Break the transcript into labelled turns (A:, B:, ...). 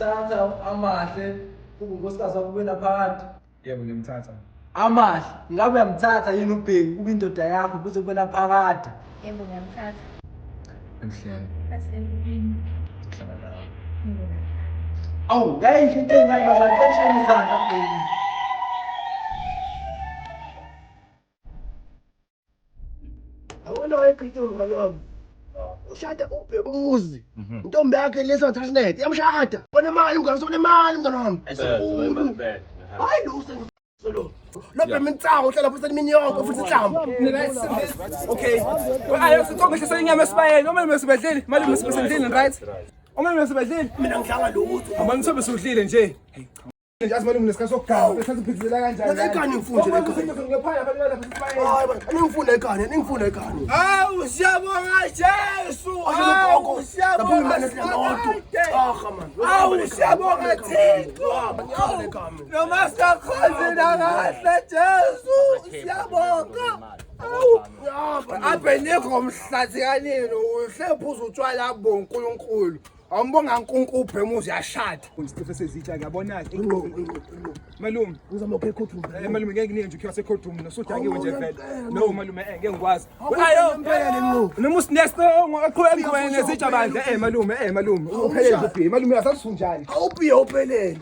A: Uyamthatha Amahle kube unkosikazi wakho kube naphakade?
B: Yebo ngiyamthatha.
A: Amahle, ngabe uyamthatha yini uBheki kube indoda yakho kuze kube naphakade?
C: Yebo ngiyamthatha.
B: Emhleni.
C: Asemini.
B: Ngihlala nawe.
A: Awu, yayinhle into encane bazali, eshayeni izandla Bheki.
D: Awona wayeqithe umngane wami. Ushada ubheka umuzi. Intombi yakhe lesa ngathatha iyamshada. Onemali umngane onemali mngane wami. Hayi lo usengolo. Lo bhema insango uhlala futhi imini yonke futhi inhlamba.
B: Okay. Ayo siconge hlisa inyama esibayeni. Uma mesibedlile, malume sibesendlini right? Uma mesibedlile,
D: Mina ngidlanga lutho.
B: Ama nisobe sudlile nje. Hey cha. Nje azi malume nesikhathi sokugaba, bese siphithizela kanjani?
D: Mina ekhaya ngifunde
B: Uma
D: ekhaya.
B: ngiphala abantu lapha esibayeni.
D: Hayi man, aningifunda ekhaya, aningifunda ekhaya.
B: Awu siyabonga Jesu. Awu siyabonga Simakade. Awu siyabonga Thixo. Noma singakhonzi kahle Jesu siyabonga. Awu Abhenikho mhlathi kanini uhlephuza utshwala boNkulunkulu. Awumbonga uNkulunkulu ubhema uyashada. Isicipho sezitsha ngiyabona ke. Malume,
D: Ngizama ukhe ekhothu.
B: Malume ngeke nginike nje ukhiwa secold room nosudakiwe nje vele. No malume ngeke ngikwazi.
D: Ayo impela nqo.
B: Noma usinesto aqhubeka ngqwene nezitsha bandla malume malume uphelele ubhiye malume asasunjani.
D: Awubhiye uphelele.